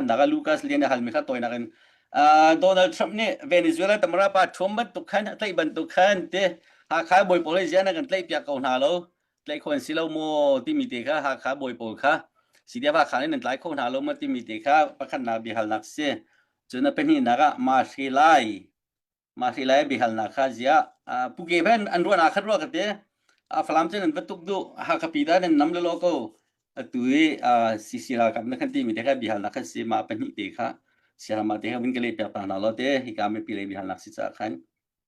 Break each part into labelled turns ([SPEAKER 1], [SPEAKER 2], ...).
[SPEAKER 1] Pakhatnak ah Lucas Lian a halmi kha tawinak in uh, Donald Trump nih Venezuela tamara pa thuam bantuk khan a tlaih bantuk khan te Hakha bawi pawl hi ziah na kan tlaih piak ko hna lo tlaih kho an si lo maw timi te kha Hakha bawi pawl kha CDF Hakha nih nan tlai kho hna lo maw timi te kha pakhatnak biahalnak si. Cun a pahnihnak ah ma hri lai Mah hlei lai biahalnak kha ziah Pu Ke ben an ruahnak khat rua ka ti. Falam cun an va tuk duh Hakha pi dah nan nam lelaw ko. Atu i CC ralkap na kan timi te kha biahalnak khan si mah pahnih te kha siarama te kha vun ka leh piak ta hna law te hika mipi lei biahalnak si caah khan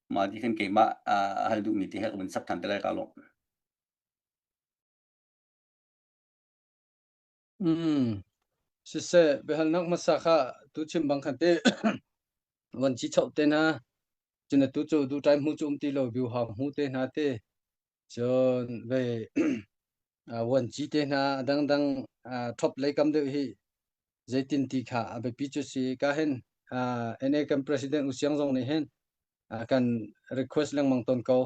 [SPEAKER 1] mah ti khan keimah hal duhmi te kha ka vun sap than te lai ka lawm.
[SPEAKER 2] Mm. Siseh, biahalnak hmasa kha tu chim bang khan te van chi chau te hna cun atu cu du ṭai hmu cu um ti lo biu hau hmu te hna te cun ve wan chi te hna dangdang thop lei kam deuh hi zeitin ti kha a biapi cu si ka hin NA kan president U Siang zong nih hin kan request lengmang ton ko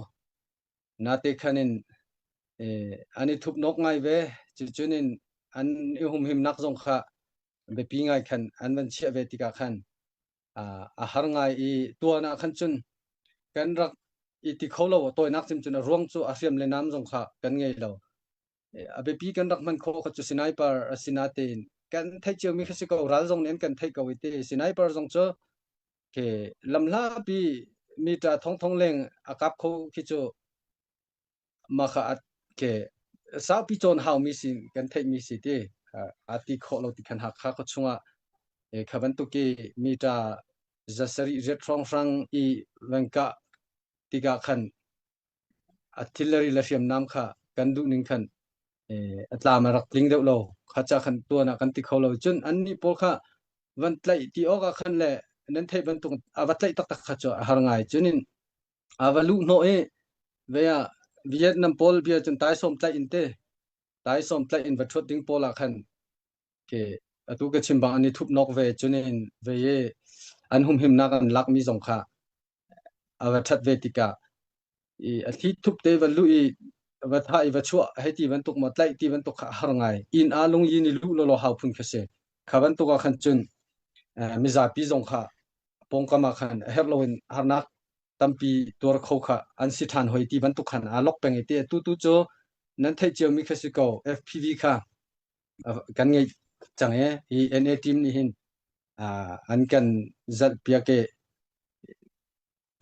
[SPEAKER 2] nate khan in an i thup nok ngai ve cucun in an i humhimnak zong kha biapi ngai khan an van chiah ve tikah khan a har ngai i tuan ah khan cun kan rak i ti kho lo tawinak cim cun a ruang cu a hriam le nam zong kha kan ngei lo a biapi kan rak hman kho kha cu sniper a si natein kan theih cio mi kha si ko ral zong nih an kan theih ko i te sniper zong cu ke lamhlapi mita thong thong leng a kap kho khi cu mah kha a ke saupi cawn haumi si kan theihmi si ti a ti khawh lo ti khan Hakha khua chungah kha bantuk i mita zasarih riat hrawnghrang i van kah tikah khan a thilari le hriamnam kha kan duh ning khan a tlam a rak tling deuh lo kha cha khan tuan ah kan ti kho lo cun annih pawl kha van tlaih ti awk ah khan le nan theih bantuk a va tlaih taktak kha cu a har ngai cunin A va luh hnawh i ve ah Vietnam pawl bia cun taisawm tlaih in te taisawm tlaih in va ṭhuat ding pawl ah khan ke atu ka chim bang an i thup nok ve cunin ve i an humhimnak an lakmi zong kha a va ṭhat ve tikah i a thli thup te va luh i va thah i va chuah hei ti bantuk maw tlaih ti bantuk kha a har ngai inn ah lungyin i luh lawlaw hau phun kha si kha bantuk ah khan cun mizapi zong kha pawngkam ah khan a herh loin harnak tampi tuar kho kha an si ṭhan hoi ti bantuk khan aa lok peng i ti atu tu cu nan theih ciomi kha si ko FPV kha kan ngeih cang e hi NA team nih hin an kan zalh piak i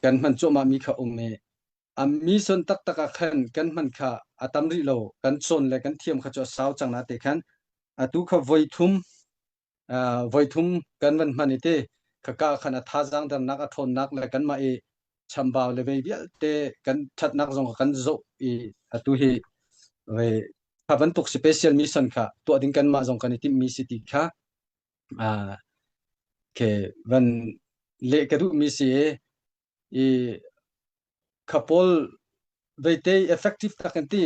[SPEAKER 2] kan hman cuahmah mi kha um i a mission taktak ah khan kan hman kha a tam rih lo kan cawn le kan thiam kha cu a sau cang na te khan atu kha voi thum voithum kan van hman i te khaka khan a thazaang dernak a ṭhawnnak le kanmah i chambau le vei vialte kan ṭhatnak zong kan zoh i atu hi ve kha bantuk special mission kha tuah ding kanmah zong kan i timhmi si ti kha ke van leh ka duhmi si i kha pawl veite effective tak kan ti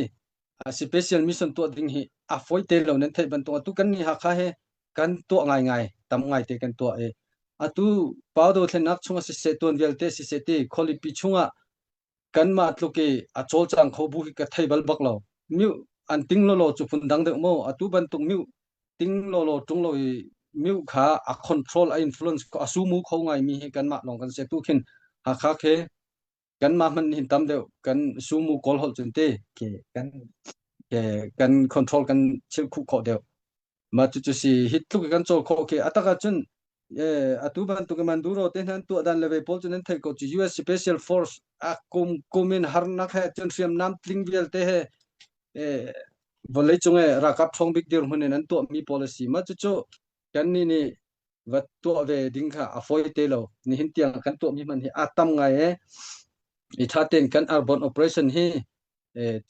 [SPEAKER 2] special mission tuah ding hi a foi te lo nan theih bantuk atu kan ni Hakha he kan tuah ngai ngai tam ngai te kan tuah i atu paudo thlennak chungah siseh tuan vialte siseh ti khualipi chungah kanmah tluk i a cawlcang kho bu hi ka thei bal bak lo miu an ting lolo cu phun dang deuh mo atu bantuk miu ting lolo tung lo i miu kha a control a influence a sumu kho ngai mi hi kanmah lawng kan se tu khin Hakha khe kanmah hmanh hin tam deuh kan sumu kawl holh cun te ke kan ke kan control kan chil khuh khawh deuh ma cu cu si hi tluk kan cawl khawh khi atak ahcun atu bantuk Manduro te hna an tuah dan le ve pawl cu nan theih ko cu US Special Force a kum kum in harnak he cun hriamnam tling vialte he vawlei cung e ralkap ṭhawng bik dirhmun in an tuahmi pawl a si ma cucu kan nih nih va tuah ve ding kha a fawi te lo nihin tiang kan tuahmi hman hi a tam ngai e i tha tein kan airborne operation hi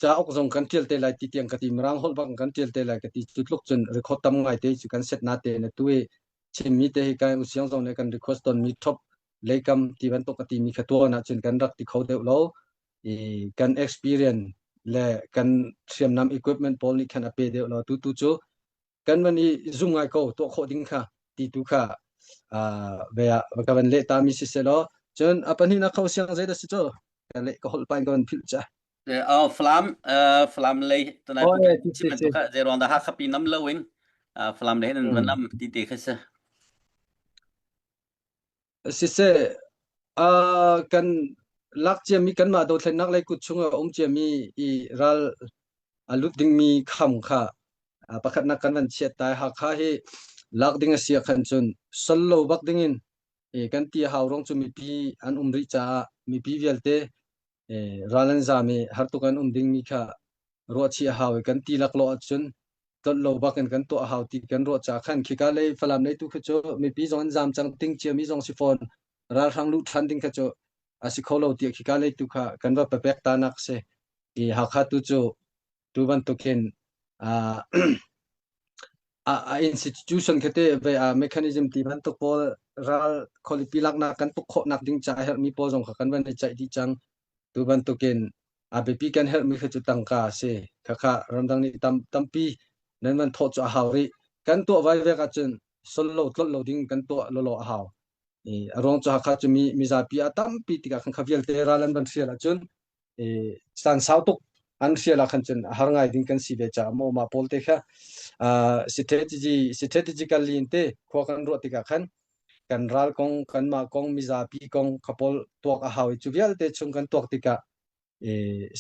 [SPEAKER 2] cauk zong kan ṭial te lai ti tiang ka ti mirang holh bak kan ṭial te lai ka ti cu tluk cun record tam ngai te cu kan set na te na tu i chimmi te hi kai usiang zong le kan request ton mi top leikam ti bantuk ka ti mi kha tuan ahcun kan rak ti kho deuh lo i kan experience le kan hriamnam equipment pawl nih khan a pe deuh lo tu tu cu kan van i zum ngai ko tuah khawh ding kha ti tu kha ve ah ka van leh ta mi si se law cun a pahnihnak kho siang zei dah si cu ka leh ka holh pain ka van philh cha
[SPEAKER 1] Oh, Falam Falam lei tunai
[SPEAKER 2] Oh,
[SPEAKER 1] pu
[SPEAKER 2] si
[SPEAKER 1] chim
[SPEAKER 2] si
[SPEAKER 1] tu kha zei ruang dah Hakha pi nam lo in Falam lei nan van nam ti te kha si.
[SPEAKER 2] Siseh, uh, kan lak ciami kanmah dothlennak lei kut chungah a um ciami i ral a lut dingmi kham kha pakhatnak kan van chiat tai. Hakha hi lak ding a si ah khan cun sol lo bak dingin kan ti a hau ruang cu mipi an um rih caah mipi vialte ral an zam i hartuk an um dingmi kha ruahchih a hau i kan ti laklawh ahcun tlolh lo bak in kan tuah a hau ti kan ruah caah khan khika lei Falam lei tu kha cu mipi zong an zam cang ting ciami zong si fawn ralhrang luh ṭhan ding kha cu a si kho lo tiah khika lei tu kha kan va papek ta nak si. I Hakha tu cu tu bantukin uh, a, a institution khate ve a mechanism ti bantuk pawl ral khualipi laknak kan tuk khawhnak ding ca a herhmi pawl zong kha kan van i ceih dih cang. Tu bantukin a biapi kan herhmi kha cu tangka a si. Khakha ramdang nih tam, tampi nan van thawh cu a hau rih. Kan tuah vai vek ahcun sol lo tlolh lo ding kan tuah lawlaw a hau. I a ruang cu Hakha cu mi mizapi a tampi tikah khan kha vialte ral an van hrial ahcun i caan sau tuk an hrial ah khan cun a har ngai ding kan si ve caah maw mah pawl te kha strategy strategically in te khua kan ruah tikah khan kan ral kong kanmah kong mizapi kong kha pawl tuak a hau i cu vialte chung kan tuak tikah i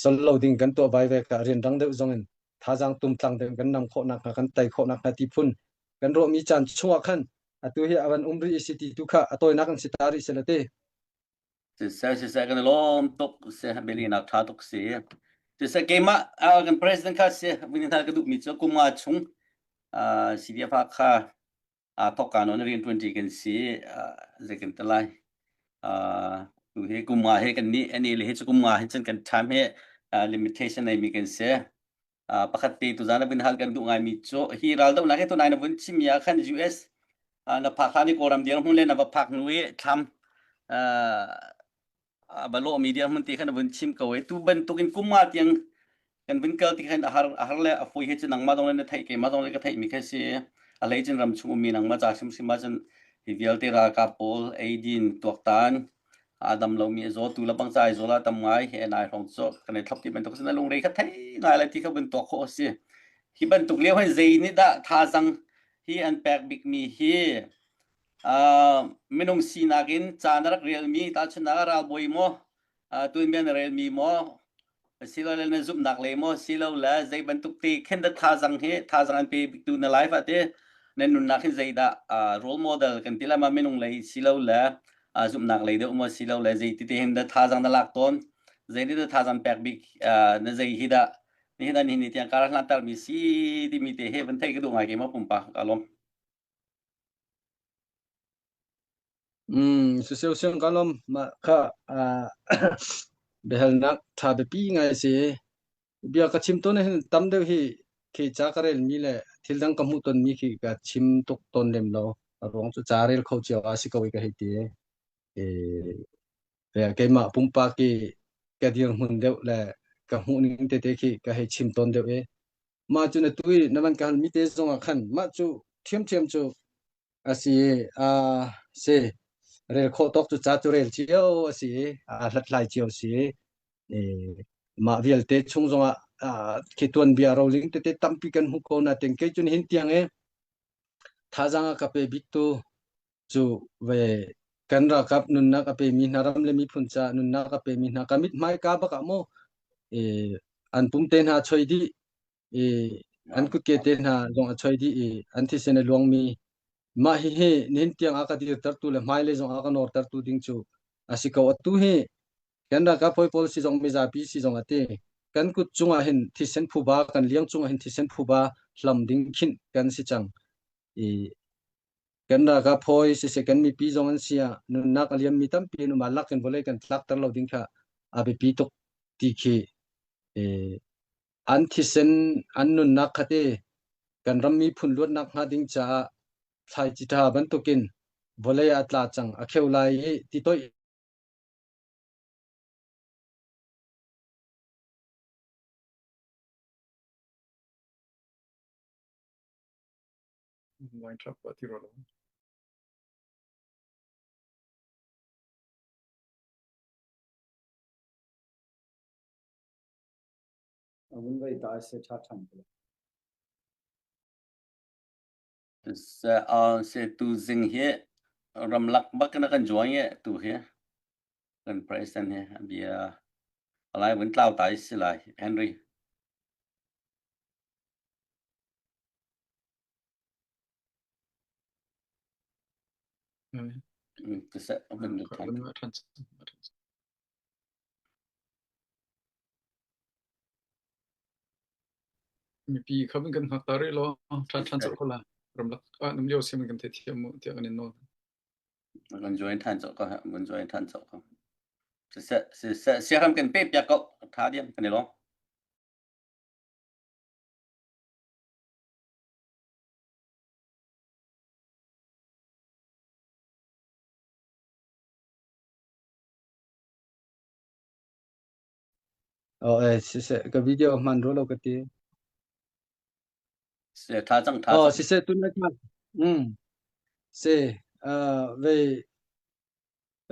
[SPEAKER 2] sol lo ding kan tuah vai ve ka rian rang deuh zong in thazaang tumtlang deuh kan nam khawh nak hnga kan tai khawh nak hnga ti phun kan ruahmi caan chungah khan atu hi a van um rih si ti tu kha a tawinak in si ta rih sela te.
[SPEAKER 1] Siseh siseh kan i lawm tuk si beli nak ṭha tuk si. Siseh keimah kan president kha si vun hna ka duhmi cu kum nga chung CDF kha thawk ka nawn rian ṭuanṭi kan si zei kan ti lai. Tu hi kum nga he kan nih ani le hi cu kum nga hin cun kan time he limitation nei mi kan si. Pakhat te tuzan na vun hal kan duh ngaimi cu hi raldohnak hi tunai na vun chimmi ah khan US na phak hlan i Kawlram dirhmun le na va phak hnu i thlam va lawhmi dirhmun ti khan na vun chim ko i tu bantuk in kum nga tiang kan vun kal ti khan a har a har le a fui hi cu nangmah zong le na theih keimah zong le ka theihmi kha si a hlei cun ram chung ummi nangmah ca hrimhrim ah cun hi vialte ralkap pawl eidin tuaktan a dam lomi a zaw tu le bang ca ai zaw la tam ngai he nai hrawng cu kan i thlop ti bantuk sin lungre kha thei ngai lai ti kha vun tuak khawh a si. Hi bantuk lio hin zei nih dah thazang hi an pek bikmi hi minung sinak in ca na rak relmi tahchunhnak ah ralbawi maw tuanbia na relmi maw Asilole na zumhnak lei maw silole zei bantuk te khin dah thazang hi thazang an pe biktu na life ah te na nunnak hin zeidah role model kan ti la ma minung lei silole zumhnak lei deuh maw silole zei ti te hin dah thazang na lak tawn zei nih dah thazang pek bik na zei hi dah nihin an hin tiang kar hlan tar mi si timi te he van thei ka duh ngai ke ma pumpak ka lawm.
[SPEAKER 2] Mm, siseu siang ka lawm. Mah kha ah, biahalnak ṭha biapi ngai a si. Bia ka chim tawn ahhin tam deuh hi khi ca ka relmi le thil dang ka hmuh tonmi khi ka chim tuk tawn lem lo. A ruang cu ca rel kho cio a si ko i ka hei ti. E, keimah pumpak i ka dirhmun deuh le ka hmuhning tete khi ka hei chim tawn deuh i mah cu na tu i na van ka halmi te zong ah khan mah cu ṭhiamṭhiam cu A si a si rel khawh tawk cu ca cu rel cio a si i aa hlathlai cio a si i mah vialte chung zongah khi tuanbia roling tete tampi kan hmuh ko nain kei cu nihin tiang i thazaang a ka pe biktu cu ve kan ralkap nunnak a pemi hna ram le miphun caah nunnak a pemi hna ka mithmai ka bak ah maw an pumte hna choi dih i an kutke te hna zong a choi dih i an thisen a luangmi mah hihi nihin tiang a ka dirtertu le hmailei zong a ka nawrtertu ding cu a si ko. Atu hi kan ralkap hawi pawl si zong mizapi si zong a ti kan kut cungah hin thisen phuba kan liang cungah hin thisen phuba hlam ding khinh kan si cang i kan ralkap hawi siseh kan mipi zong an si ah nunnak a liammi tampi an um ah lak in vawlei kan tlakter lo ding kha a biapi tuk ti khi An thisen an nunnak kha te kan ram miphun luatnak hnga ding caah thlaici ṭha bantukin vawlei ah a tla cang, a kheu lai i ti toih.
[SPEAKER 3] Vun vei ta se ṭha ṭhan ko.
[SPEAKER 1] Se tu zing hi. Ramlak bak na kan juang ye tu hi kan president hi bia alai vun tlau tai si lai Henry.
[SPEAKER 4] Mipi kha kan hngak ta rih law ṭhan ṭhan colh ko la. Ramlak ah num lio sim kan theithiam mu tiah kan in nawl.
[SPEAKER 1] Kan join ṭhan colh ko kan join ṭhan colh ko. Siseh siseh siaram kan pe piak ko tha diam kan i lawm.
[SPEAKER 2] Oh eh siseh ka video hman ro lo ka ti.
[SPEAKER 1] Se tha cang tha
[SPEAKER 2] Oh
[SPEAKER 1] cang.
[SPEAKER 2] siseh tun na kha. Mm. Se uh ve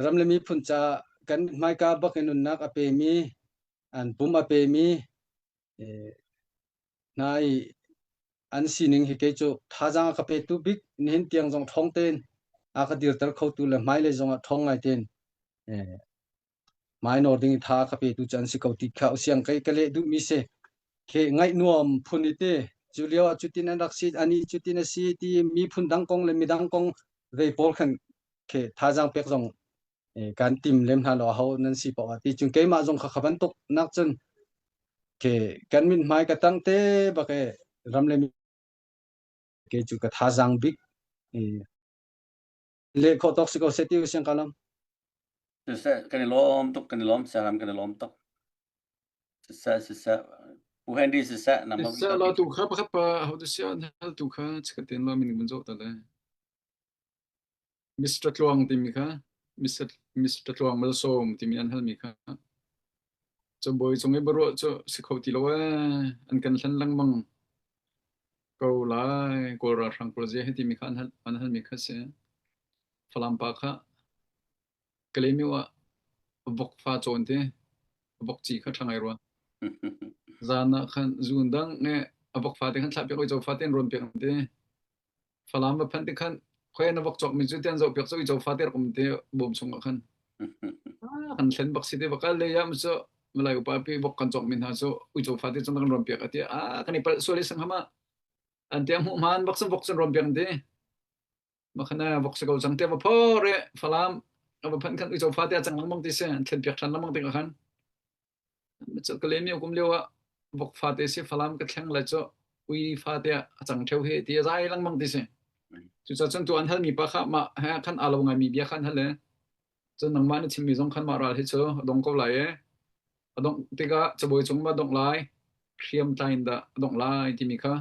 [SPEAKER 2] ram le miphun ca kan hmaika bak in nunnak a pemi an pum a pemi eh, hna i an sining hi kei cu thazaang a ka petu bik nihin tiang zong ṭhawng tein a ka dirter khotu le hmailei zong ah ṭhawng ngai tein eh, hmainawr ding i tha a ka petu cu an si ko ti kha usiang kei ka leh duhmi si. Khi ngaih nuam phun i ti cu lio ah cutin an rak si ani cutin a si ti miphun dang kong le midang kong vei pawl khan khi thazaang pek zong kan tim lem hna lo ho nan si paoh ah ti cun keimah zong kha kha bantuk nak cun ke kan min hmai ka tang te bak e ram le ke cu ka thazaang bik le kho tok si ko se ti siang kalam
[SPEAKER 1] Siseh kan i lawm tuk kan i lawm saram kan i lawm tuk siseh siseh Pu Henry siseh nangmah
[SPEAKER 4] Siseh la tu kha pakhat pa ho tu sia hal tu kha chikaten la min mun zo ta le Mr. Tluang timi kha Mr. Mr. Tluang Malsawm timi an halmi kha Cabawi cung i biaruah cu si kho ti lo ee an kan hlen lengmang ko lai Kawl ralhrang pawl zia hi timi kha an hal an halmi kha si. Falam pa kha Kalaymyo ah vok fa cawn te vok ci kha ṭha ngai rua. Zan ah khan zun dang nge a vok fa te khan thlah piak oi fa te an rawn piak te Falam va phanh te khan khoi na vok cawk mi cu tian zoh piak cu oi fa te rak um te bawm chung ah khan kan thlen bak si te va kal le ya mu cu Malay upa pi vok kan cawk mi hna cu uico fa te cun kan rawn piak ati a kan i palh sual i sang hama an te hmuh man bak sun vok sun rawn piak te Makhana vok si ko cang te va phor i Falam va phanh khan uico fa te a cang lengmang ti si an thlen piak ṭhan lengmang tikah khan cu Kalaymyo kum lio ah vok fa te si Falam ka thleng lai cu ui fa te a cang ṭheo hi ti a zai lengmang ti si. Cucaah cun tu an halmi pa kha mah he khan aa lo ngaimi bia kha an hal i cun nangmah na chimmi zong khan mah ral hi cu a dong ko lai i a dongh tikah cabuai cung ma dongh lai hriam tlai in dah a dongh lai timi kha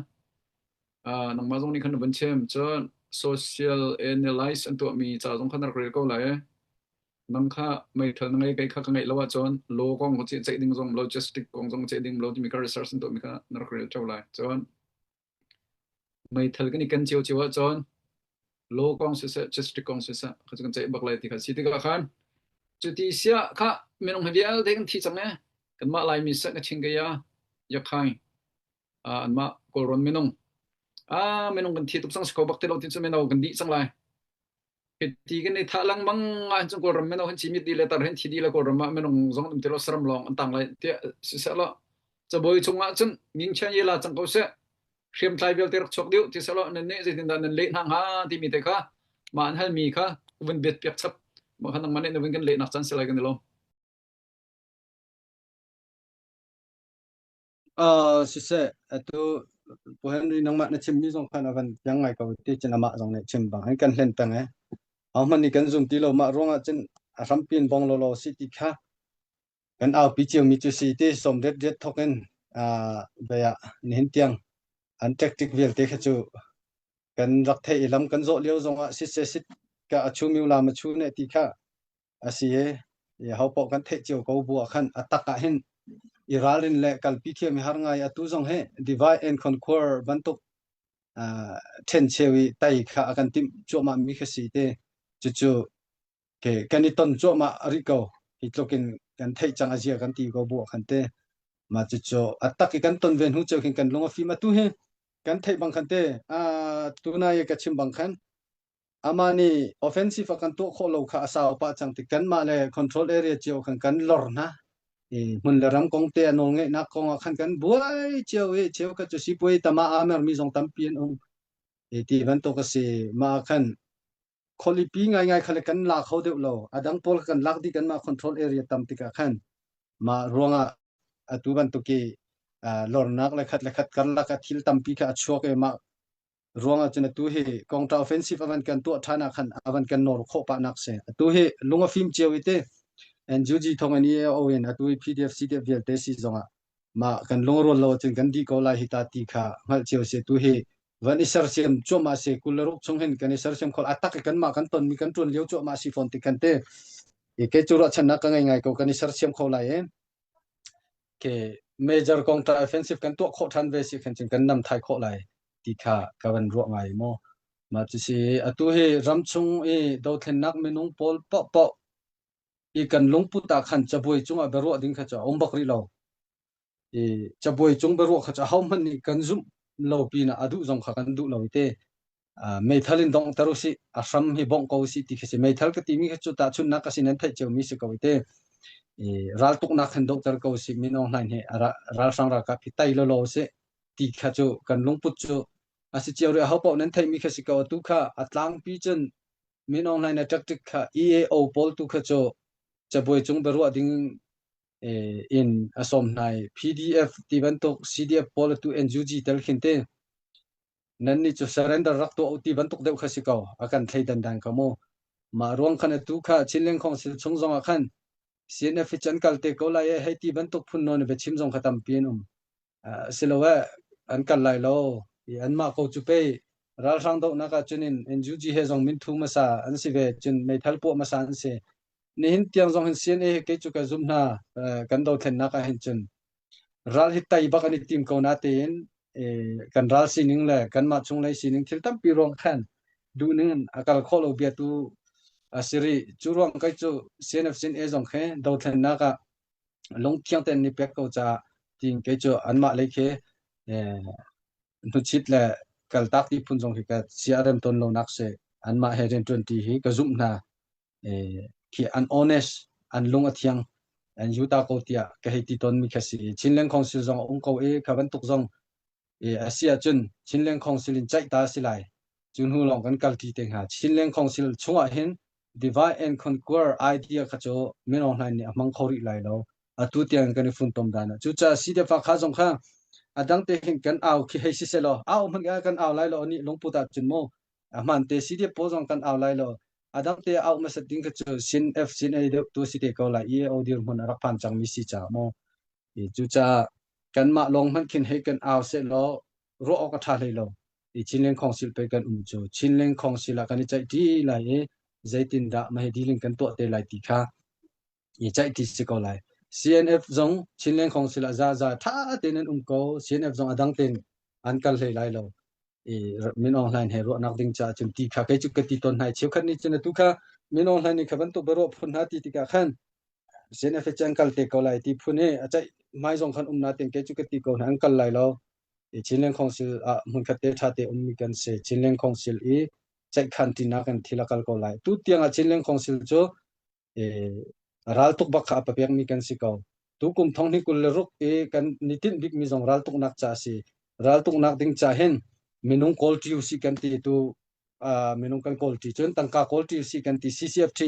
[SPEAKER 4] Uh, nangmah zong nih khan na van chim. Cun social analyze an tuahmi ca zong kha na rak rel ko lai. Nang kha meithal na ngei kei kha ka ngeih lo ahcun law kong ka ceih ding zong logistic kong zong ceih ding lo timi kha research an tuahmi kha na rak rel ṭheo lai. Cun meithal kan i ken cio cio ahcun law kong siseh logistic kong siseh kha cu kan ceih bak lai ti kha si tikah khan cuti siah kha minung hi vialte kan thi cang e kanmah Laimi seh ka Chin ka ya Yakhai anmah Kawlrawn minung ah minung kan thi tuk cang si kho bak ti lo ti cu mino kan dih cang lai hiti kan i thah lengmang ah cun Kawlram mino hin cimit dih le tar hin thi dih le Kawlram ah minung zong um ti lo saram lawng an tang lai tiah siseh law cabuai chung ah cun ngingchian ye la cang ko seh hriamtlai vialte rak chuak dih ti seh law nan nih zeitindah nan leh hna hnga timi te kha mah an halmi kha vun biat piak chap mah kha nangmah nih na vun kan lehnak caan si lai kan i lawm
[SPEAKER 2] Uh, siseh, atu Pu Henry nangmah na chimmi zong khan a van fiang ngai ko ti cun amah zong nih chim bang an kan hlen peng eh. Ahohmanh nih kan zum ti lo mah ruangah cun a hrampi in bong lawlaw si ti kha kan aupi ciomi cu si ti sawm riat riat thawk in uh, vei ah nihin tiang an tactic vialte kha cu kan rak theih i lam kan zawh lio zongah siseh sit ka a chu miu lam a chu ne ti kha a si i ho paoh kan theih cio ko bu ah khan a tak ah hin i ralrin le kalpi thiam hi har ngai atu zong hi divide and conquer bantuk ṭhencheu i tai kha a kan timh cuahmah mi kha si te cucu ke kan i ton cuahmah rih ko hi tluk in kan theih cang a zia kan ti ko bu ah khan te ma cucu a tak i kan ton ve hnu ceu khin kan lung a fim atu hi kan theih bang khan te a tunai ka chim bang khan. Amah nih offensive a kan tuah khawh lo kha a sau pah cang tik kanmah le control area cio khan kan lor hna. I hmun le ram kong te a nawlngeihnak kong ah khan kan buai cio i cheukhat cu sipuai tama aa mermi zong tampi an um. I ti bantuk a si. Mah ah khan khualipi ngaingai kha le kan la kho deuh lo. A dang pawl kha kan lak dih kanmah control area tam tikah khan mah ruangah atu bantuk i lornak le khat le khat karlak ah thil tampi kha a chuak i mah ruangah cun atu hi counter offensive avan kan tuah ṭhan ah khan avan kan nawr khawh pah nak si. Atu hi lung a fim cio i te NUG thong in EAO in atu hi PDF CDF vialte si zongah mah kan lungrual lo ahcun kan dih ko lai hi ta ti kha hngalh cio si. Atu hi van i sersiam cuahmah si 26 chung hin kan i sersiam khol a tak i kanmah kan tonmi kan ṭuan lio cuahmah si fawn ti khan te i kei cu ruahchannak ka ngei ngai ko kan i sersiam kho lai i ke major counter offensive kan tuah khawh ṭhan ve si khan cun kan nam thai khawh lai ti kha ka van ruah ngai maw mah cu si atu hi ramchung i dothlennak minung pawl paohpaoh i kan lungput ah khan cabuai cungah biaruah ding kha cu a um bak rih lo. I cabuai cung biaruah kha cu ahohmanh nih kan zumh lo pinah a duh zong kha kan duh lo i te meithal in donghter usih a hram hi bongh ko usih ti khi si. Meithal ka timi kha cu tahchunhnak ka si nan theih ciomi si ko i te i raltuknak khan dohter ko usih Min Aung Hlaing hi ralhrang ralkap hi tai lawlaw usih ti kha cu kan lungput cu a si cio rih. Aho paoh nan theihmi kha si ko. Atu kha a tlangpi cun Min Aung Hlaing na tactic kha EAO pawl tu kha cu cabuai cung biaruah ding in a sawm hna i PDF ti bantuk CDF pawl atu NUG tel khin te nan nih cu surrender rak tuah u ti bantuk deuh kha si ko a kan thleidan dan kha mu. Mah ruang khan atu kha Chinland Council chung zong ah khan CNF hi can kal te ko lai e hei ti bantuk phun nawn biachim zong kha tampi an um. Siloah an kal lai lo i anmah ko cu pei ralhrang dohnak ah cun in NUG he zong minthu hmasa an si ve cun meithal puah hmasa an si. Nihin tiang zong hin CNA he kei cu ka zumh hna kan dothlennak ah hin cun ral hi tai bak an i tim ko na tein kan ral sining le kanmah chunglei sining thil tampi ruang khan duhning in a kal khawh lo bia tu a si rih. Cu ruang kai cu CNF CNA zong khi dothlennak ah lungthiang tein ni pek ko caah tiin kei cu anmah lei khi hnuchit le kaltak ti phun zong hi ka sia rem tawn lo nak si. Anmah he rianṭuan ṭi hi ka zumh hna. Khi an honest, an lung a thiang, an yuta ko tiah ka hei ti tawn mi kha si. Chinland Council zong a um ko i kha bantuk zong a si ahcun Chinland Council in ceih ta a si lai. Cu hnu lawng kan kalṭi te hnga. Chinland Council chungah hin divide and conquer idea kha cu Min Aung Hlaing nih a hmang kho rih lai lo. Atu tiang kan i funtom dan ah. Cucaah CDF kha zong kha a dang te hin kan au khi hei si selaw au hmanh kan au lai lo nih lungput ah cun mu a hman te CDF pawl zong kan au lai lo. A dang te au hmasat ding kha cu sin F sin A deuh tu si te ko lai. EAO dirhmun a rak phan cangmi si caah mu. Cucaah kanmah lawng hmanh khin hei kan au sehlaw ruah awk a ṭha hlei lo. I Chinland Council pei kan um cu Chinland Council ah kan i ceih ṭi lai i zeitindah mah hi dealing kan tuah te lai ti kha i ceih ṭi si ko lai. CNF zong Chinland Council ah zaza ṭha tein an um ko. CNF zong a dang tein an kal hlei lai lo. I Min Aung Hlaing he ruahnak ding caah cun ti kha kei cu ka ti tawn hna i cheukhat nih cun atu kha Min Aung Hlaing nih kha bantuk biaruah phun hna ti tikah khan CNF cu an kal te ko lai ti phun i a ceih hmai zong khan um natin kei cu ka ti ko hna an kal lai lo. I Chinland Council ah hmunkhat te ṭha te ummi kan si. Chinland Council i ceihkhan ṭinak in thil a kal ko lai. Tu tiang ah Chinland Council cu e, raltuk bak kha a papekmi kan si ko. Tu kum thong hnih 26 i kan ni tinh bikmi zong raltuknak ca a si. Raltuknak ding ca hin minung kawl ṭi usih kan ti tu minung kan kawl ṭi cun tangka kawl ṭi usih kan ti CCFT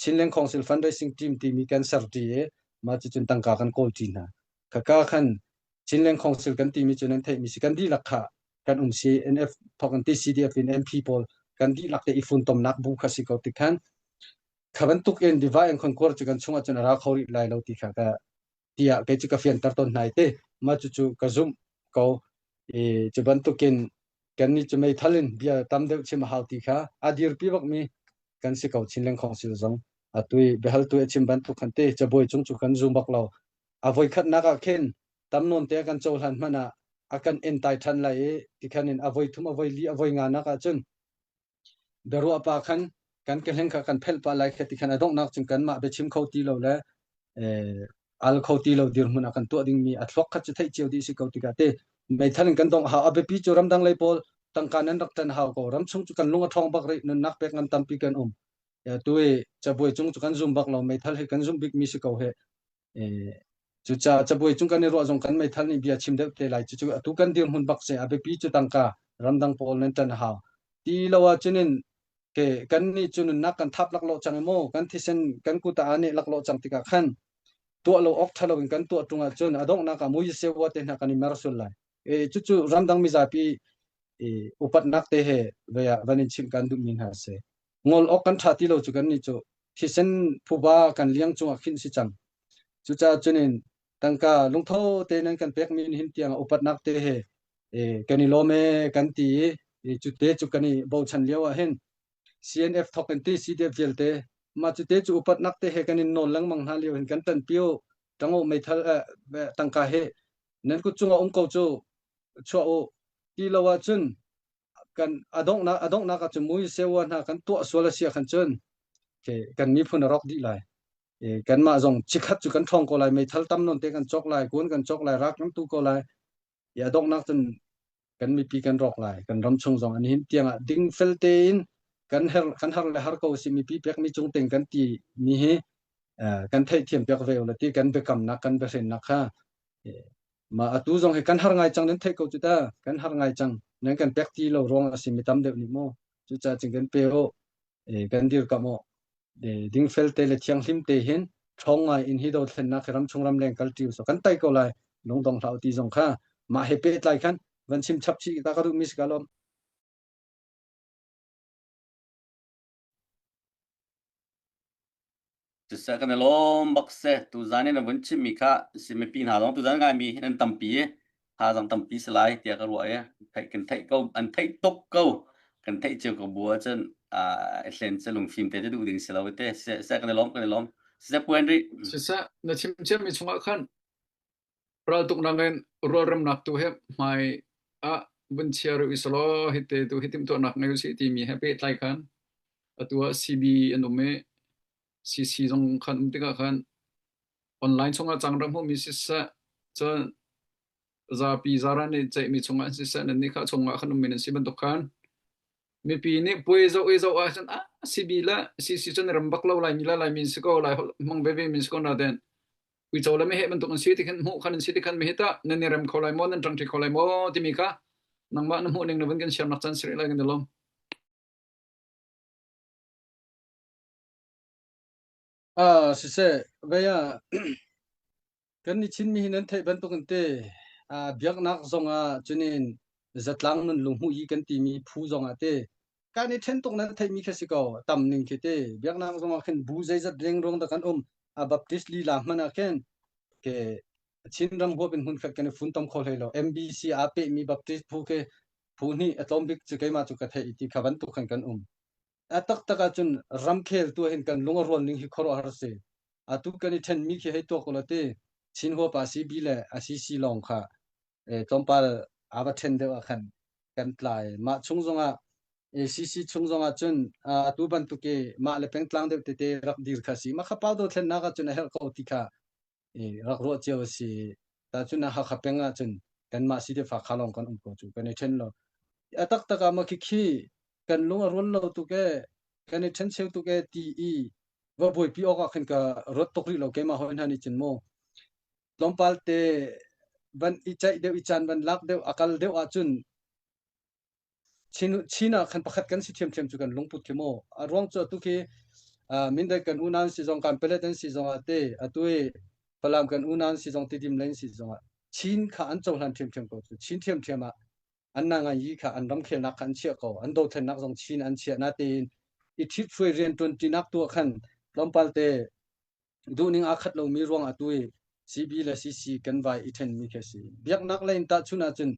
[SPEAKER 2] Chinland Council Fundraising Team timi kan ser ṭi i mah cucun tangka kan kawl ṭi hna. Khaka khan Chinland Council kan timi cu nan theihmi si kan dihlak kha kan um si NF thawk in ti CDF in MP pawl kan dihlak te i funtomnak bu kha si ko ti khan kha bantuk in divide and conquer cu kan chungah cun a ra kho rih lai lo ti kha ka tiah kei cu ka fianter tawn hna i te mah cucu ka zumh ko i cu bantukin kannih cu meithal in bia tam deuh chim a hau ti kha a dirpi bakmi kan si ko Chinland Council zong atu i biahaltu a chim bantuk khan te cabuai cung cu kan zum bak lo. A voikhatnak ah khin tam nawn te a kan cohlan hmanh ah a kan entai ṭhan lai i tikhan in a voi thum a voi li a voi nga nak ah cun biaruah pa khan kan kehleng kha kan phelh pah lai kha ti khan a donghnak cun kanmah biachim kho ti lo le al kho ti lo dirhmun ah kan tuah dingmi a thluak khat cu theih cio dih si ko tikah te meithal in kan dongh hau. A biapi cu ramdang lei pawl. Tangka nan rak ṭan hau ko. Ramchung cu kan lung a ṭhawng bak rih. Nunnak pek ngam tampi kan um. Tu i cabuai cung cu kan zum bak lo. Meithal hi kan zumh bikmi si ko hih. Cucaah cabuai cung kan i ruah zong kan meithal nih bia chim deuh te lai. Cucu atu kan dirhmun bak si. A biapi cu tangka ramdang pawl nan ṭan a hau. Ti lo ahcun in ke kan nih cu nunnak kan thap laklawh cang i maw kan thisen kan kut ah aa neh laklawh cang tikah khan tuah lo awk ṭha lo in kan tuah ṭung ahcun a donghnak ah mui sewa te hna kan i mer sul lai. E, cucu ramdang mizapi e, upatnak te he vei ah van in chimh kan duhmi hna a si. Ngol awk kan ṭha ti lo cu kan nih cu thisen phuba kan liang cungah khin si cang. Cucaah cunin tangka lungtho te nan kan pekmi hin tiang upatnak te he e, kan i lawm e kan ti i cu te cu kan i bochan lio ah hin CNF thok in ti CDF vialte mah cu te cu upatnak te he kan in nawl lengmang hna lio hin kan tan pio tango meithal eh, tangka he nan kut cungah um ko cu chuah u ti lo ahcun kan adonghnak adonghnak ah cun mui sewa hna kan tuah sual a si ah khan cun kan miphun a rawk dih lai. Kanmah zong chikhat cu kan ṭhawng ko lai meithal tam nawn te kan cawk lai kuan kan cawk lai rak kan tu ko lai. I a donghnak cun kan mipi kan rawk lai kan ram chung zong an hin tiangah dingfel tein kan her kan har le har ko si mipi pekmi cung teng kan ti mi hi kan theihthiam piak ve ula ti kan biakamnak kan biahrennak kha Ma atu zong hi kan har ngai cang nan theih ko cu ta. Kan har ngai cang. Nan kan pek ti lo ruang a si mi tam deuh nih mu. Cucaah cun kan pe u. E, kan dirkamh u. E, dingfel te le thianghlim te hin ṭhawng ngai in hi dothlennak hi ramchung ramleng kal ṭi usawh kan tai ko lai. Lungdong hlah u ti zong kha mah he pehtlai khan van chim chap chih ta ka duh mi si ka lawm.
[SPEAKER 1] Siseh kan i lawm bak si. Tuzan i na vun chimmi kha si mipi hna zong tuzan ngaimi nan tampi i thazaang tampi si lai tiah ka ruah i theih kan theih ko an theih tuk ko kan theih cio ko bu ahcun uh, i hlen cu lungfim te cu duh ding si lo te siseh kan i lawm kan i lawm siseh puan rih
[SPEAKER 4] Siseh na chim ciami chungah khan raltuknak in rualremnak tu he hmai ah vun chia rih usalaw hite tu hi timhtuahnak ngei usih timi he pehtlai khan atu ah CB an um i CC zong khan um tikah khan online chungah cang ram hmuhmi siseh cun zapi zaran nih ceihmi chungah siseh nan nih kha chungah khan ummi nan si bantuk khan mipi nih puai zoh i zoh ahcun ah CB le CC cun ram bak lo Laimi le Laimi si ko Lai holh hmang veve min si ko na ten uico le meheh bantuk an si ti khan hmuh khan an si ti khan meheh tah nan i rem kho lai maw nan ṭangṭi kho lai maw timi kha nangmah na hmuh ning na vun kan share nak caan si rih lai kan i lawm.
[SPEAKER 2] Ah siseh vei ah kan ni Chinmi hi nan theih bantuk in te ah biaknak zong ah cunin zatlang nun lung hmuh i kan timi phu zong ah te kan i ṭhen tuk nan theihmi kha si ko tam ning khi te biaknak zong ah khin bu zeizat rengruang dah kan um a Baptist lila hmanh ah khin ke Chin ram huap in hmunkhat kan i funtom kho hlei lo MBC aa pehmi Baptist phu ke phu hnih a tlawm bik cu keimah cu ka theih ti kha bantuk khan kan um a taktak ahcun ramkhel tu hin kan lung a rual ning hi khuaruahhar si atu kan i ṭhenmi khi hei tuak ulaw ti Chin huap ah CB le a CC lawng kha tlawmpal aa va ṭhen deuh ah khan kan tlai. Mah chung zongah CC chung zongah cun atu bantuk i mah le pengtlang deuh tete rak dir kha si. Mah kha pau dothlennak ahcun a herh ko ti kha rak ruah cio a si. Tahchun ah Hakha peng ahcun kanmah CDF Hakha lawng kan um ko cu kan i ṭhen lo. A taktak ah mah khikhi kan lung a rual lo tuk ee, kan i ṭhencheu tuk ee ti i va buaipi awk ah khan ka ruat tuk rih lo keimah hawi hna nih cun mu. Tlawmpal te van i ceih deuh i caan van lak deuh a kal deuh ahcun Chin, Chin ah khan pakhat kan si ṭhiamṭhiam cu kan lungput khi mu. A ruang cu atu khi uh, Mindat kan unau si zong kan Pelet an si zong ah te atu i Falam kan unau si zong Tidim lei si zong ah Chin kha an cohlan ṭhiamṭhiam ko cu. Chin ṭhiamṭhiam ah an na ngai yi kha an ramkhelnak kha an chiah ko. An dothlennak zong Chin an chiah natein i ṭhithruai rian ṭuanṭinak tu ah khan tlawmpal te duhning aa khat lomi ruang ah tu i CB le CC kan vai i ṭhenmi khi a si. Biaknak lei in tahchun ahcun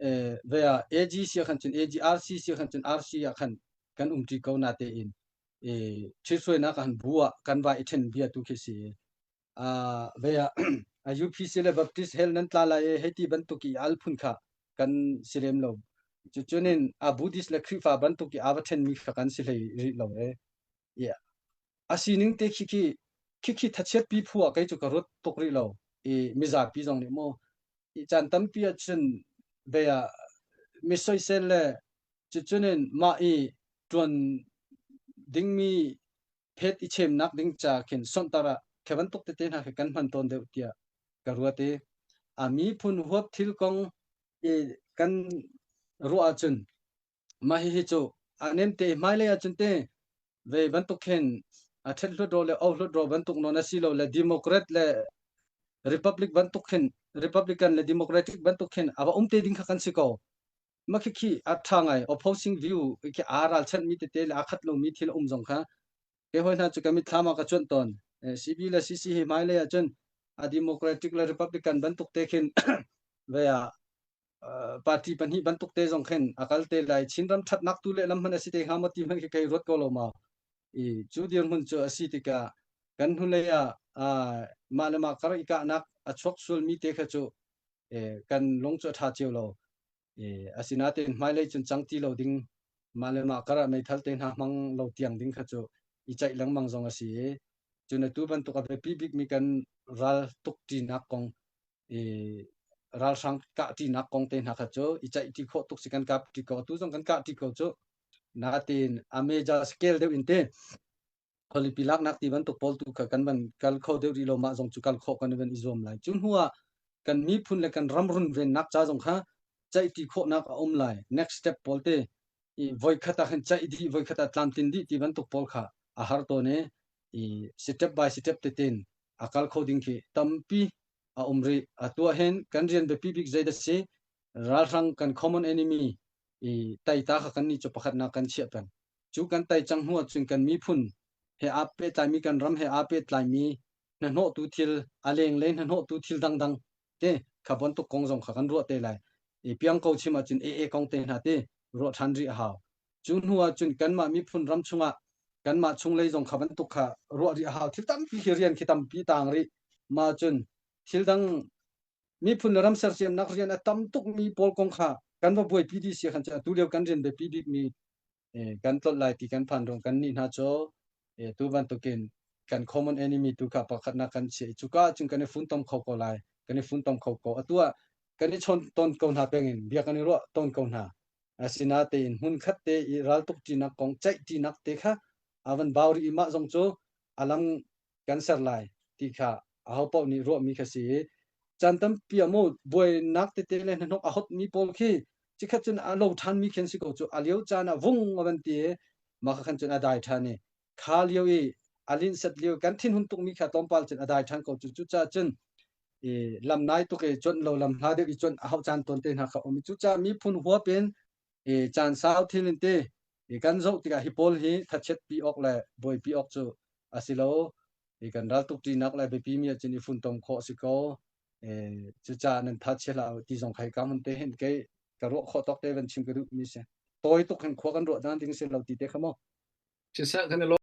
[SPEAKER 2] eh, ve ah AG si ah khan cun AG RC si ah khan cun RC ah khan kan umṭi ko natein eh, ṭhithruainak ah bu ah kan vai i ṭhen bia tu khi si. Ah, ve ah UPC le Baptist hell nan tla lai e hei ti bantuk i al phun kha kan si lem lo. Cucunin a Buddhist le Khrihfa bantuk i aa va ṭhenmi kha kan si hlei rih lo e. Yeah. A sining te khi khi khikhi thachiat pi phu ah kei cu ka ruat tuk rih lo i mizapi zong nih mu i caan tampi ahcun ve ah mi soisel le Cucunin mah i ṭuan dingmi phet i chemnak ding ca khin sonhtar ah khi bantuk tete hna khi kan hman tawn deuh tiah ka ruat i a miphun huap thil kong i kan ruah ahcun mah hihi cu a nem te hmailei ahcun te ve bantuk khin a ṭhet hlut le o hlut bantuk non a si lo le Democrat le Republic bantuk khin Republican le Democratic bantuk khin a va um te ding kha kan si ko. Mah khi a ṭha ngai opposing view khi aa ralchanh mi tete le aa khat lomi thil a um zong kha ke hoi hna cu ka mitthlam ah ka cuanh tawn. CB le CC hi hmailei ahcun a Democratic le Republican bantuk te khin ve ah party pahnih bantuk te zong khin a kal te lai. Chinram ṭhatnak tu lehlam hmanh a si te hnga maw ti hmanh khi kei ruat ko lo ma. I cu dirhmun cu a si tikah kan hnulei ah mah le mah kar i kahnak a chuak sualmi te kha cu kan lung cu a ṭha cio lo. Asinain hmailei cun cang ti lo ding mah le mah karah meithal te hna hmang lo tiang ding kha cu i ceih lengmang zong a si i cun atu bantuk a biapi bikmi kan ral tuk ṭinak kong i ralhrang kah ṭinak kong te hna kha cu i ceih ṭi khawh tuk si kan kap ṭi ko atu zong kan kah ṭi ko cu natin a major scale deuh in te khualipi laknak ti bantuk pawl tu kha kan van kal kho deuh rih lo mah zong cu kal khawh kan van i zuam lai cu hnu ah kan miphun le kan ram runvennak ca zong kha ceihti khawhnak a um lai next step pawl te i voikhat ah khan ceih dih voikhat ah tlamtlin dih ti bantuk pawl kha a har tawn i i step by step tetin a kal kho ding khi tampi a um rih atu ah hin kan rian biapi bik zeidah si ralhrang kan common enemy i taita kha kan nih cu pakhatnak kan chiah peng Cu kan tei cang hnu ahcun kan miphun he aa pehtlaimi kan ram he aa pehtlaimi hnahnawhtu thil a lenglei hnahnawhtu thil dangdang te kha bantuk kong zong kha kan ruah te lai. I piang ko chim ahcun AA kong te hna te ruah ṭhan rih a hau. Cu hnu ahcun kanmah miphun ram chungah kanmah chunglei zong kha bantuk kha ruah rih a hau. Thil tampi khi rian khi tampi taang rih. Mah cun thil dang miphun le ram sersiamnak rian a tam tukmi pawl kong kha kan va buaipi dih si khan atu lio kan rian biapi bikmi kan tlolh lai ti kan phan rung kan nih hna cu tu bantukin kan common enemy tu kha pakhatnak kan chiah i cuka ahcun kan i funtom kho ko lai kan i funtom kho ko atu ah kan i chawn tawn ko hna pengin bia kan i ruah tawn ko hna asinatein hmun khat te i raltuk ṭinak kong ceih ṭinak te kha a van bau rih i mah zong cu a lam kan ser lai ti kha aho paoh nih ruahmi kha si i caan tampi ah mu buainak tete le hnahnawk a hotmi pawl khi cikhat cun a lo ṭhanmi khi an si ko cu a lio caan ah vung a van ti i mah kha khan cun a dai ṭhan i kha lio i a linhsat lio kan thinhun tukmi kha tlawmpal cun a dai ṭhan ko cu cucaah cun i lam nai tuk i cuanh lo lam hla deuh i cuanh a hauh caan tawn te hna kha um i cucaah miphun huap in i caan sau thil in ti i kan zoh tikah hi pawl hi thachiat pi awk le buaipi awk cu a si lo i kan raltuk ṭinak le biapi mi ahcun i funtom khawh a si ko cucaah nan tha chia hlah ti zong khai ka mun te hin kei ka ruah khawh tawk te van chim ka duh mi si tawi tuk hin khua kan ruah dan ding si lo ti te kha mo
[SPEAKER 4] Siseh kan i lawm.